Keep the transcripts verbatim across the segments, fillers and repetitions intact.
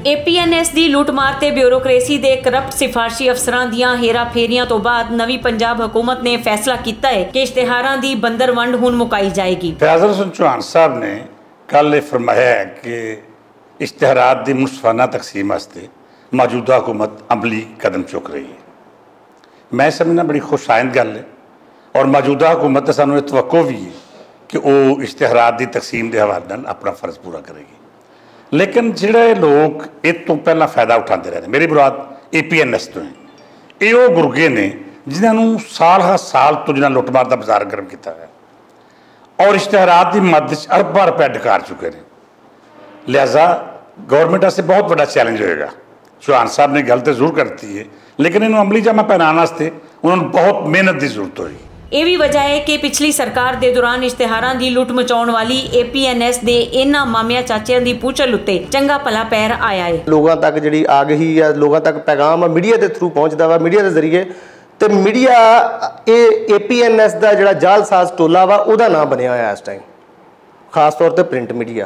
اے پی این ایس دی لوٹ مار تے بیوروکریسی دے کرپٹ سفارشی افسراں دیاں ہیرا پھیریاں توں بعد نوی پنجاب حکومت نے فیصلہ کیتا ہے کہ اشتہاراں دی بندر ونڈ ہن مکائی جائے گی۔ فیضل حسن چوہان صاحب نے کل یہ فرمایا ہے کہ اشتہارات دی منصفانہ تقسیم واسطے موجودہ حکومت عملی قدم چک رہی ہے۔ میں سمجھنا بڑی خوش آئند گل ہے، اور موجودہ حکومت تے سانوں یہ توقع بھی ہے کہ وہ اشتہارات دی تقسیم دے حوالے نال اپنا فرض پورا کرے گی۔ لیکن جڑے لوگ اس تو پہلا فائدہ اٹھاندے رہے، میری مراد اے پی این ایس تو ہیں، یہ وہ گرگے نے جنہاں نوں سال ہر سال تو جنہاں لوٹ مار دا بازار گرم کیتا ہے اور اشتہارات دی مد وچ ارباں روپے ڈکار چکے نے۔ لہذا گورنمنٹ واسطے بہت بڑا چیلنج ہوئے گا۔ چوہان صاحب نے گل تے ضرور کر دتی ہے، لیکن انہوں عملی جامع پہنان واسطے انہوں نے بہت محنت دی ضرورت ہوئی۔ یہ بھی وجہ ہے کہ پچھلی سرکار دے دوران اشتہاراں دی لٹ مچاؤن والی اے پی این ایس دے انہاں مامیاں چاچیاں دی پوچھل اتے چنگا پلا پیر آیا ہے۔ لوگاں تک جڑی آگہی یا لوگاں تک پیغام میڈیا دے تھرو پہنچدا وا، میڈیا دے ذریعے، تے میڈیا اے اے پی این ایس دا جڑا جعل ساز ٹولا وا، اوہدا ناں بنیا ہویا اس ٹائم، خاص طور تے پرنٹ میڈیا،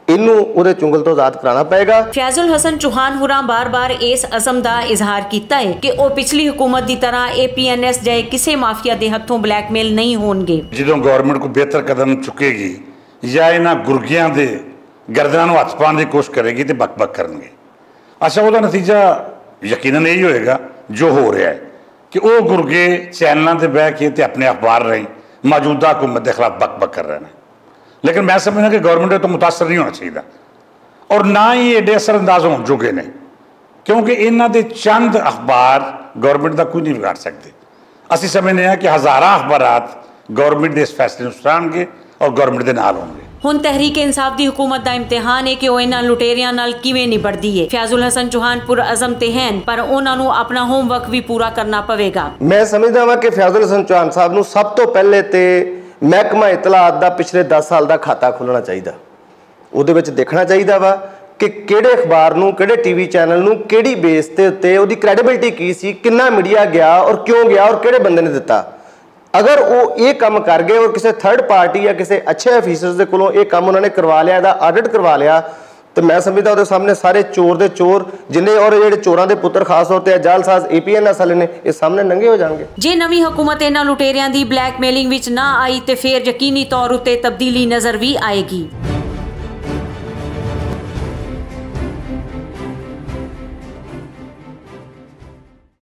انہوں اوہدے چنگل توں آزاد کرانا پائے گا۔ فیاض الحسن چوہان ہوراں بار بار اس عزم دا اظہار کیتا ہے کہ او پچھلی حکومت دی طرح اے پی این ایس جائے کسے مافیا دے ہتھوں بلیک میل نہیں ہون گے۔ جدوں گورنمنٹ کو بہتر قدم چکے گی یا انہاں گرگیاں دے گردناں نوں ہتھ پان دی کوشش کرے گی تے بک بک کرن گے۔ اچھا، اوہدا نتیجہ یقینا یہی ہوئے گا جو ہو رہا ہے کہ او گرگے چینلاں تے بہہ کے تے اپنے اخبار رہیں موجودہ حکومت دے خلاف بک بک کر رہے ہیں۔ لیکن میں سمجھنا کہ گورنمنٹ تو متاثر نہیں ہونا چاہیے اور نہ ہی ایڈے اثر انداز ہون جوگے نے، کیونکہ انہاں دے چند اخبار گورنمنٹ دا کوئی نہیں بگاڑ سکتے۔ اسی سمجھنے ہیں کہ ہزاراں اخبارات گورنمنٹ دے اس فیصلے نوں سراہن گے اور گورنمنٹ دے نال ہون گے۔ ہن تحریک انصاف دی حکومت دا امتحان ہے کہ او انہاں لٹیریاں نال کیویں نبڑدی ہے۔ فیاض الحسن چوہان پر عزم تے ہین، پر انہاں نوں اپنا ہوم ورک وی پورا کرنا پوے گا۔ میں سمجھدا واں کہ فیاض الحسن چوہان صاحب نوں سب تو پہلے تے محکمہ اطلاعات دا پچھلے دس سال دا کھاتا کھولنا چاہیدا۔ اوہدے وچ دیکھنا چاہیدا وا کہ کیہڑے اخبار نوں، کیہڑے ٹی وی چینل نوں، کیہڑی بیس تے اتے اوہدی کریڈیبلٹی کی سی، کنا میڈیا گیا اور کیوں گیا اور کیہڑے بندے نے دتا۔ اگر او ایہہ کم کر گئے اور کسے تھرڈ پارٹی یا کسے اچھے آفیسرز دے کولوں ایہہ کم انہاں نے کروا لیا، ایہدا آڈٹ کروا لیا، تے میں سمجھدا اوہدے سامنے سارے چور دے چور، جنہیں اور جیہڑے چوراں دے پتر خاص طور تے اجال ساز اے پی این ایس والے نے، ایہہ سامنے ننگے ہو جانگے۔ جے نویں حکومت انہاں لٹیریاں دی بلیک میلنگ وچ نہ آئی تے فیر یقینی طور اتے تبدیلی نظر وی آئے گی۔